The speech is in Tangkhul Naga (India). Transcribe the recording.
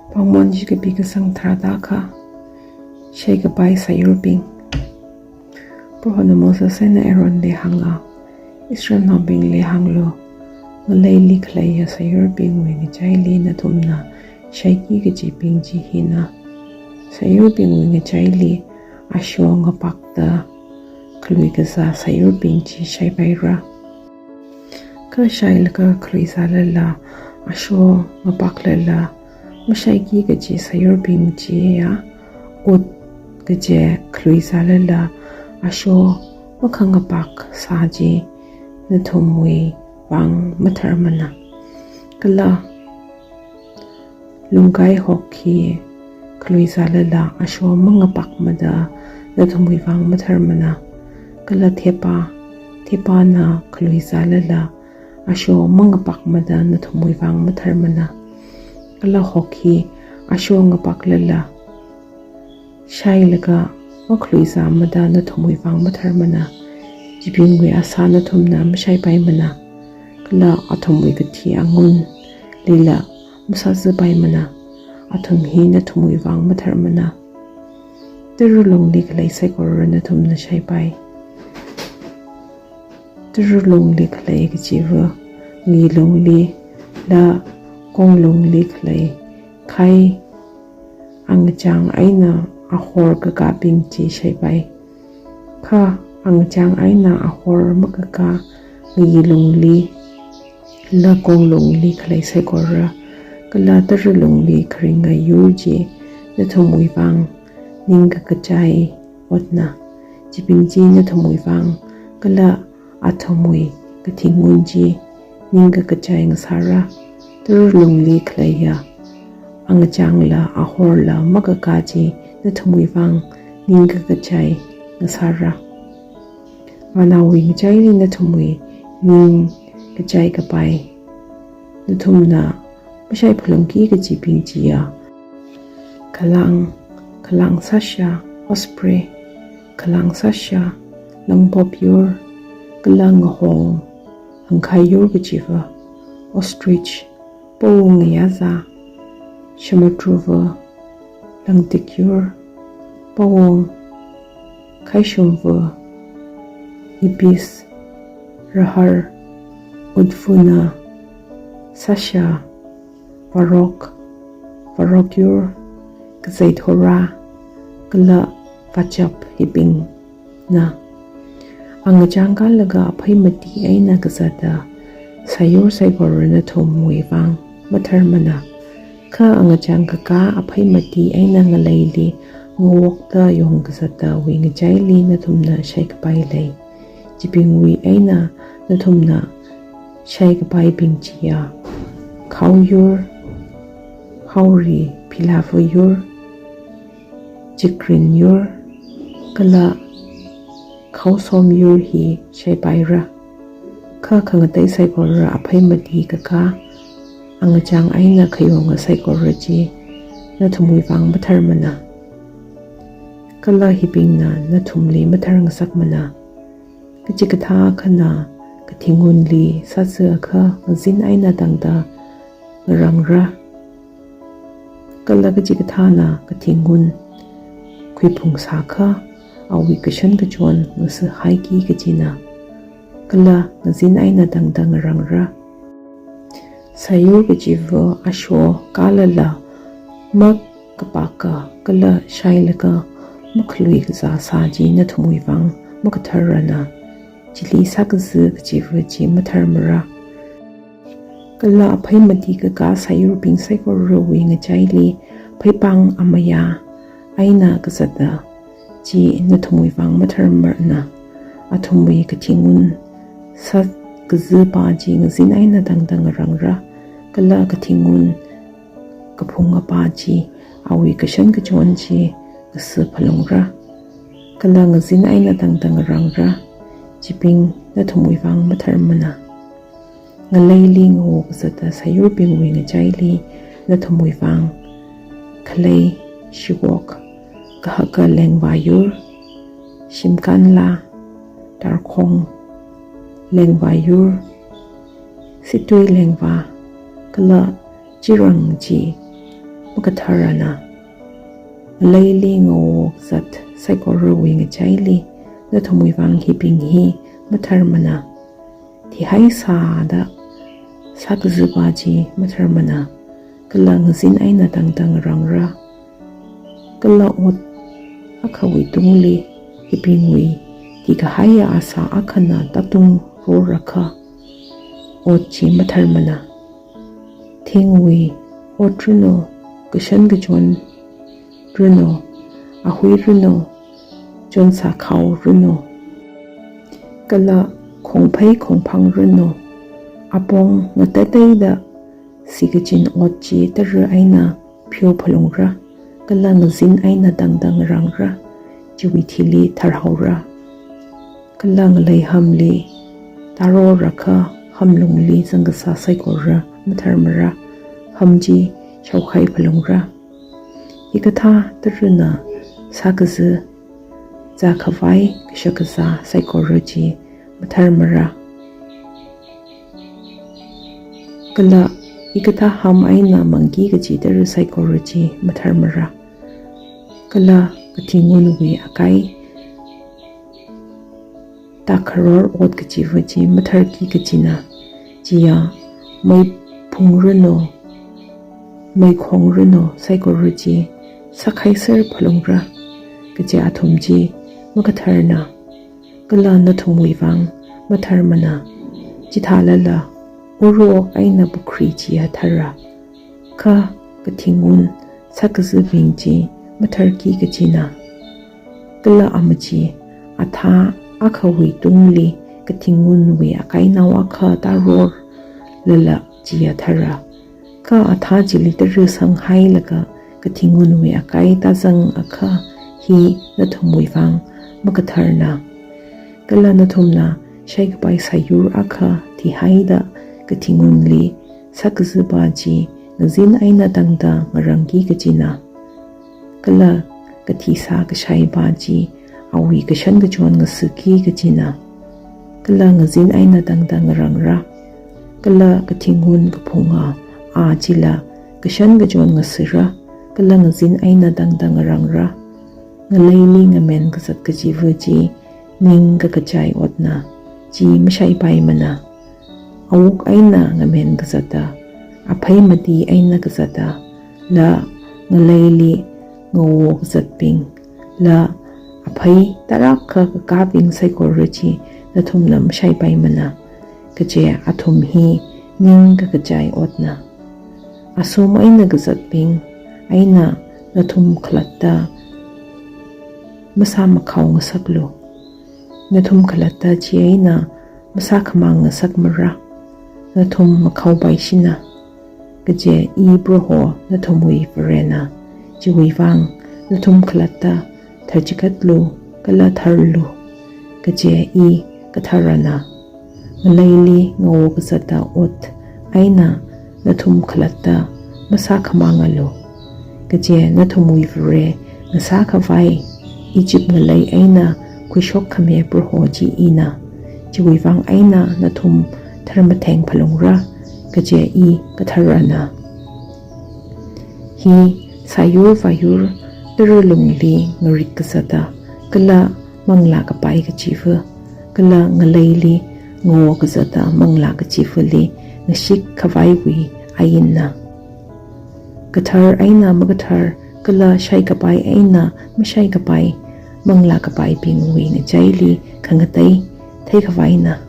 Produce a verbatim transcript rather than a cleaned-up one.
Pāngmon chikapi kasang tharāda akha, shaikapai sāyurbing. Prohona Moses eina Aaronli hānga, Israelnaobingli hānglu, ngaleili khaleiya sāyurbingwui ngachaili nathumna shaiki kajibing chi hina. Sāyurbingwui ngachaili asho ngapakta khalui kazā sāyurbing chi shaipaira. Kha shailaga khalui zālala, asho ngapaklala mashaiki kaji sāyurbing chiya, ut kaje khalui zālala asho makhangapak sā chi nathumwui vang matharmana. Kala lungkai hok hi khalui zālala asho mangapakmada nathumwui vang matharmana. Kala thepā, thepāna khalui zālala asho mangapakmada nathumwui vang matharmana. Kala hok hi asho ngapaklala shailaga makhalui zāmada nathumwui vang matharmana. Chibingwui asā nathumna mashaipaimana. Kala athumwui kathi angunlila masāzāpaimana. Athum hi nathumwui vang matharmana. Tara lungli khalei saikora nathumna shaipai. Tara lungli khalei kajiva, ngi lungli la kong lungli khalei khai angachang eina ahor kakābing chi shaipai. Kha angachang eina ahor makakā ngi lungli la kong lungli khalei saikora, kala tara lungli kharinga yur chi nathumwui vang ningkakachai otna. Chibing chi nathumwui vang, kala athumwui kathingun chi ningkakachai ngasāra. Tara lungli khaleiya angachangla ahorla makakā chi nathumwui vang ningkakachai ngasāra. Manaowui ngachaili nathumwui ningkachai kapai nathumna mashaiphalungki kajibing chiya, khalang, khalang sāshā, osprey, khalang sāshā, langpop yur, kala ngahong hangkhai yur kajiva, ostrich, pawung ngayāzā, shamatruva, langtik yur, pawung, khaishumva, ibis, rahar, utvuna, sāshā, varok, varok yur, kazei thora, kala vachap hibingna. Angachang kālaga aphei mati eina kazata sāyur saikora nathumwui vang matharmana. Kha angachang kakā aphei mati eina ngaleili ngawokta yong kazatawui ngachaili nathumna shaikapai lei. Chibingwui eina nathumna shaikapaibing chiya, khao yur, haori philava yur, chikrin yur, kala khao som yur hi shaipaira. Kha khangatei saikora aphei mati kakā, angachang eina khayonga saikora chi nathumwui vang matharmana. Kala hibingna nathumli mathar ngasakmana. Kachikathā akhana kathingunli sāzā akha ngazin eina tangda ngarangra. Kala kachikathāna kathingun khuiphung sākha awui kashan kachon ngasi haiki kajina. Kala ngazin eina tangda ngarangra. Sāyur kajiva asho kālala makapaka kala shailaga makhalui kazā sā chi nathumwui vang makatharrana. Chili sākazā kajiva chi matharmara. Kala aphei mati kakā sāyurbing saikorawui ngachaili pheipāng amayā eina kazata chi nathumwui vang matharmarana. Athumwui kathingun sākazā pā chi ngazin eina tangda ngarangra. Kala kathingun kaphung apā chi awui kashan kachon chi ngasi phalungra. Kala ngazin eina tangda ngarangra. Chibing nathumwui vang matharmana. Ngaleili ngawo kazata sāyurbingwui ngachaili nathumwui vang khalei, shiwok, kahaka lengvā yur, shimkanla, tarkhong lengvā yur, situi lengvā, kala chirang chi makatharana. Ngaleili ngawo kazat saikorawui ngachaili nathumwui vang hibing hi matharmana. Thihai sāda sākazipa chi matharmana, kala ngazin eina tangda ngarangra. Kala ot akhawui tungli hibingwui tikahaiya asā akhana tātung rorakha ot chi matharmana. Thingwui ot runo, kashan kachon runo, ahui runo, chonsākhao runo, kala khongphei khongphang runo, apong ngateiteida sikachin ot chi tara eina pheophalungra, kala ngazin eina tangda ngarangra, chiwui thili tharhaora. Kala ngalei hamli tārorakha hamlungli zangkasā saikora matharmara, ham chi shaokhaiphalungra. Hikathā tarana sākazi, zākhavai kashakazā saikora chi matharmara. Kala hikathā ham eina mangki kachi tara saikora chi matharmara. Kala kathingunwui akai tākharor ot kachiva chi matharki kachina. Chiya meiphung runo, meikhong runo saikora chi sākhaiserphalungra, kaje athum chi makatharna. Kala nathumwui vang matharmana. Chithālala uro eina pukhri chiya thara, kha kathingun sākazibing chi matharki kachina. Kala ama chi athā akhawui tungli kathingunwui akainao akha tārorlala chiya thara, kha athā chili tara sanghailaga kathingunwui akai tāzangakha hi nathumwui vang makatharna. Kala nathumna shaikapai sāyur akha thihaida kathingunli sākazipa chi ngazin eina tangda ngarangki kachina. Kala kathi sākashaipa chi awui kashan kachon ngasiki kachina. Kala ngazin eina tangda ngarangra. Kala kathingun kaphunga a chila kashan kachon ngasira, kala ngazin eina tangda ngarangra. Ngaleili ngamen kazat kachiva chi ning kakachai otna, chi mashaipaimana. Awuk eina ngamen kazata, aphei mati eina kazata, la ngaleili ngawo kazatbing, la aphei tarākha kakābing saikora chi nathumna mashaipaimana, kaje athum hi ning kakachai otna. Asum eina kazatbing eina nathum khalatta masāmakhao ngasaklu. Nathum khalatta chieina masākhamang ngasakmara. Nathum makhaopaishina, kaje I Proho nathumwui Varena. Chiwui vang nathum khalatta tharchigatlu kala tharlu, kaje I katharana. Ngaleili ngawo kazata ot eina nathum khalatta masākhamangalu. Kaje nathumwui Vare ngasākhavai Egypt ngalei eina khuishokkhami Proho chi Ina. Chiwui vang eina nathum tharmatheng phalungra, kaje I katharana. Hi sāyur vāyur tara lungli ngarik kazata kala manglā kapai kachiva, kala ngaleili ngawo kazata manglā kachivali ngashik khavaiwui ainna. Kathar eina makathar, kala shaikapai eina mashaikapai, manglā kapaibingwui ngachaili khangatei theikhavaina.